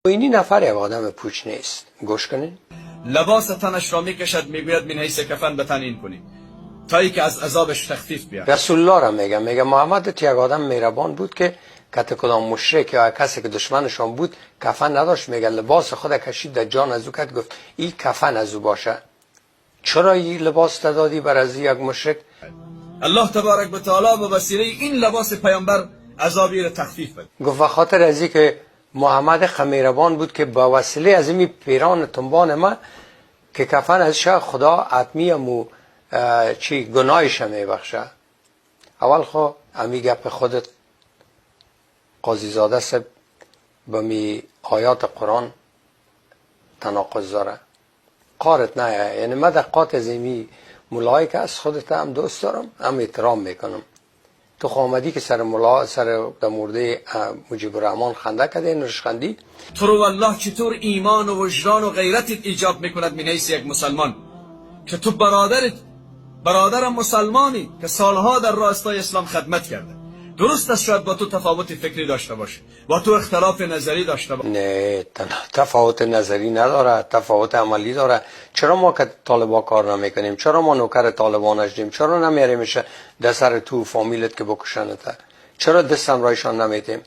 اینی نفر یک آدم پوچ نیست. گوش کنین. لباس تنش را میکشد، میگوید من حیث کفن به تن این کنید تا ای که از عذابش تخفیف بیاد. رسول الله را میگه، میگه محمد تو یک آدم مهربان بود که کت کدام مشرک یا کسی که دشمنشان بود کفن نداشت، میگه لباس خود کشید در جان از او کت، گفت این کفن از او باشه. چرا این لباس دادی بر از یک مشرک؟ الله تبارک و تعالی به وسیله این لباس پیامبر عذابی را تخفیف بده. گفت و خاطر از این که محمد خمیربان بود که با وسیله از این پیران تنبان ما که کفن از شه خدا اتمی مو چی گناهش میبخشه. اول خو امی گپ خودت قاضی زاده سب با می آیات قرآن تناقض داره، قارت نه. یعنی من دقات از ایمی مولایی که از خودت هم دوست دارم هم احترام میکنم. تو آمدی که سر ملا سر در مورد مجیب الرحمن خنده کردی، نرشخندی. تو رو والله چطور ایمان و وجدان و غیرتت ایجاب میکند من حیث یک مسلمان که تو برادرت، برادرم مسلمانی که سالها در راستای اسلام خدمت کرده، درست است شاید با تو تفاوت فکری داشته باشه، با تو اختلاف نظری داشته باشه. نه تفاوت نظری نداره، تفاوت عملی داره. چرا ما که طالبا کار نمیکنیم؟ چرا ما نوکر طالبان نشدیم؟ چرا نمیاریمش در سر تو فامیلت که بکشنت؟ چرا دست همراهشان نمیتیم؟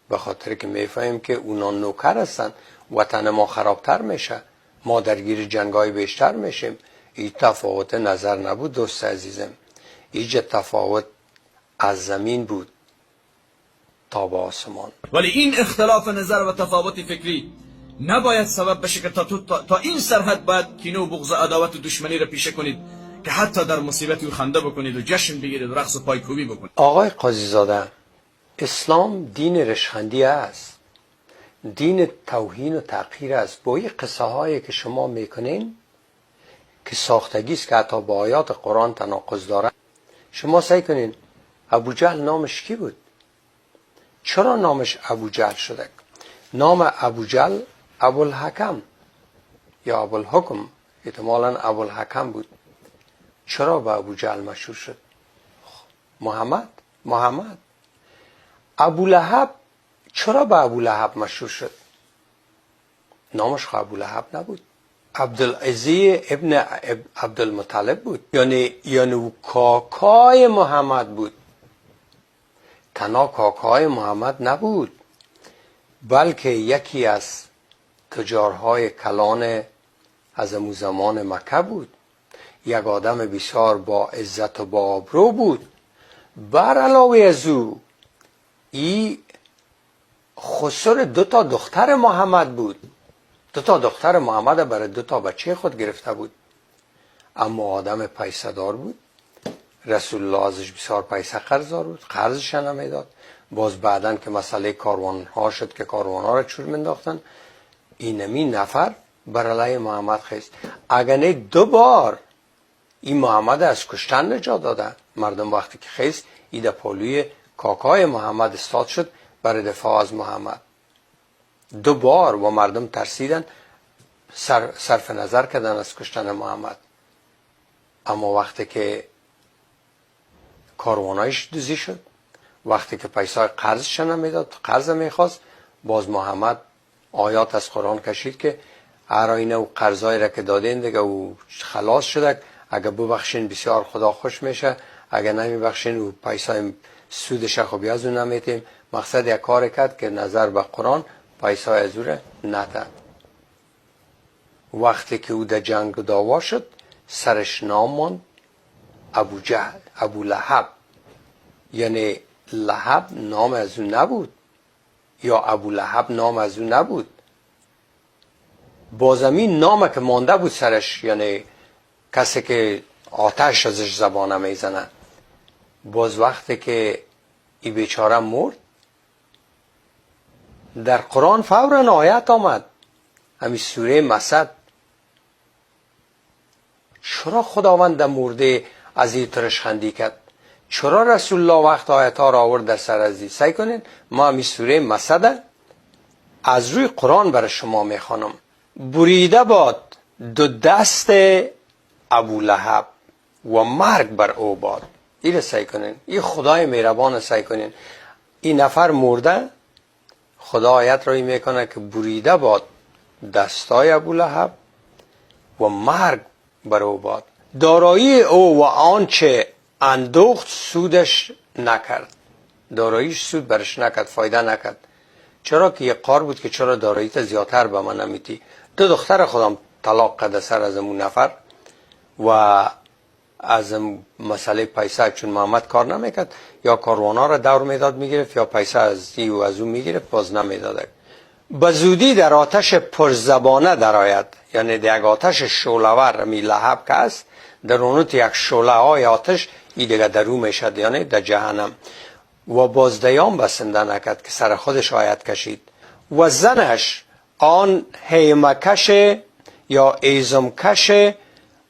به خاطر که میفهمیم که اونا نوکر هستن، وطن ما خرابتر میشه، ما درگیر جنگای بیشتر میشیم. این تفاوت نظر نبود دوست عزیزم، اینجا تفاوت از زمین بود تا به آسمان. ولی این اختلاف نظر و تفاوت فکری نباید سبب بشه که تا این سرحد باید کینه و بغض و عداوت و دشمنی را پیشه کنید که حتی در مصیبت او خنده بکنید و جشن بگیرید و رقص و پایکوبی بکنید. آقای قاضی زاده، اسلام دین رشخندی است، دین توهین و تحقیر است. با این قصه هایی که شما میکنین که ساختگی است که حتی با آیات قرآن تناقض داره. شما سعی کنین ابو جهل نامش کی بود؟ چرا نامش ابو جهل شده؟ نام ابو جهل ابوالحکم یا ابوالحکم، احتمالاً ابوالحکم بود. چرا به ابو جهل مشهور شد؟ محمد. ابو لهب چرا به ابو لهب مشهور شد؟ نامش خو ابو لهب نبود، عبدالعزیز ابن عبدالمطلب بود، یعنی او کاکای محمد بود. تنها کاکای محمد نبود، بلکه یکی از تجارهای کلان از امو زمان مکه بود، یک آدم بسیار با عزت و با آبرو بود. بر علاوه از او ای خسر دو تا دختر محمد بود، دو تا دختر محمد برای دو تا بچه خود گرفته بود، اما آدم پیسه دار بود. رسول الله ازش بسیار پیسه قرضدار بود، قرضش نمیداد. باز بعدن که مسئله کاروان ها شد که کاروان ها را چور منداختن، اینمی نفر بر علیه محمد خیست. اگر نه دو بار این محمد از کشتن نجات داده. مردم وقتی که خیست ای در پالوی کاکای محمد استاد شد برای دفاع از محمد. دو بار و مردم ترسیدن، صرف نظر کردن از کشتن محمد. اما وقتی که کاروانایش دزدی شد، وقتی که پیسای قرضش نمیداد، قرض میخواست، باز محمد آیات از قرآن کشید که هر آینه و قرضایی را که دادین دیگه او خلاص شده، اگه ببخشین بسیار خدا خوش میشه، اگه نمیبخشین و پیسای سودش خب از اون نمیتیم. مقصد یک کار کرد که نظر به قرآن پیسای از او را نده. وقتی که او در جنگ دعوا شد، سرش نام ماند ابو جهل، ابو لهب. یعنی لهب نام از او نبود یا ابو لهب نام از او نبود، بازمی نام که مانده بود سرش، یعنی کسی که آتش ازش زبانه میزنه. باز وقتی که ای بیچاره مرد، در قرآن فورا آیت آمد، همین سوره مسد. چرا خداوند در مورد از این ترشخندی کرد؟ چرا رسول الله وقت آیت ها را آورد در سر از این؟ سعی کنین ما همین سوره مسد از روی قرآن برای شما میخوانم. بریده باد دو دست ابو لهب و مرگ بر او باد. این را سعی کنین، این خدای مهربان را سعی کنین. این نفر مرده، خدا آیت رایی میکنه که بریده باد دستای ابو لهب و مرگ بر او باد. دارایی او و آنچه اندوخت سودش نکرد. داراییش سود برش نکرد، فایده نکرد. چرا که یک قار بود که چرا داراییت زیادتر به من نمیتی. دو دختر خودم طلاق کرده سر از اون نفر و از مسئله پیسه، چون محمد کار نمیکرد، یا کاروانا را دور میداد میگرفت یا پیسه از ای و از اون میگرفت باز نمیداد. به زودی در آتش پرزبانه درآید، یعنی در یک آتش شعله‌ور می لهب که است در اونوت یک شعله های آتش ای دیگه در او میشد، یعنی در جهنم. و بازدیان بسنده نکرد که سر خودش آید کشید. و زنش آن هیمکش یا ایزمکش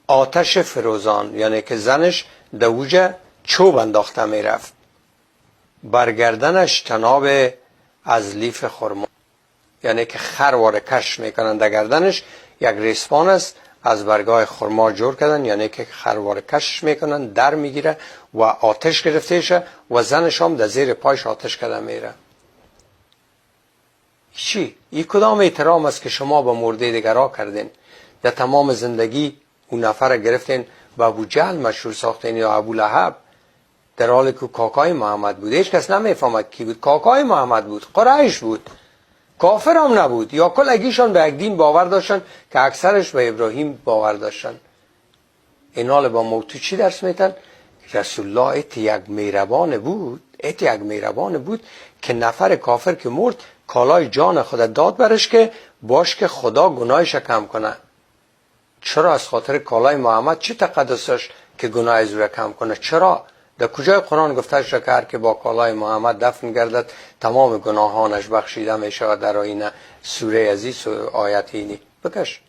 آتش فروزان، یعنی که زنش دوجه چوب انداخته میرفت. برگردنش تناب از لیف خرما، یعنی که خروار کش میکنن در گردنش، یک ریسمان است از برگاه خرما جور کردن، یعنی که خروار کشش میکنن در میگیره و آتش گرفته شه و زنش هم در زیر پایش آتش کرده میره. چی؟ این کدام احترام است که شما با مرده دیگرا کردین؟ در تمام زندگی اون نفر گرفتین و ابو جهل مشهور ساختین یا ابو لهب، در حالی که کاکای محمد بود. هیچ کس نمیفهمد کی بود. کاکای محمد بود، قریش بود، کافر هم نبود، یا کل اگیشان به یک دین باور داشتن که اکثرش به ابراهیم باور داشتن. این حال با موتو چی درس میتن؟ رسول الله ات یک میربان بود، ات یک میربان بود که نفر کافر که مرد کالای جان خود داد برش که باش که خدا گناهش کم کنه. چرا از خاطر کالای محمد چی تقدس داشت که گناه از او کم کنه؟ چرا؟ در کجای قرآن گفته شده که هر که با کالای محمد دفن گردد تمام گناهانش بخشیده می شود؟ در آینه سوره عزیز و آیت اینی بکش.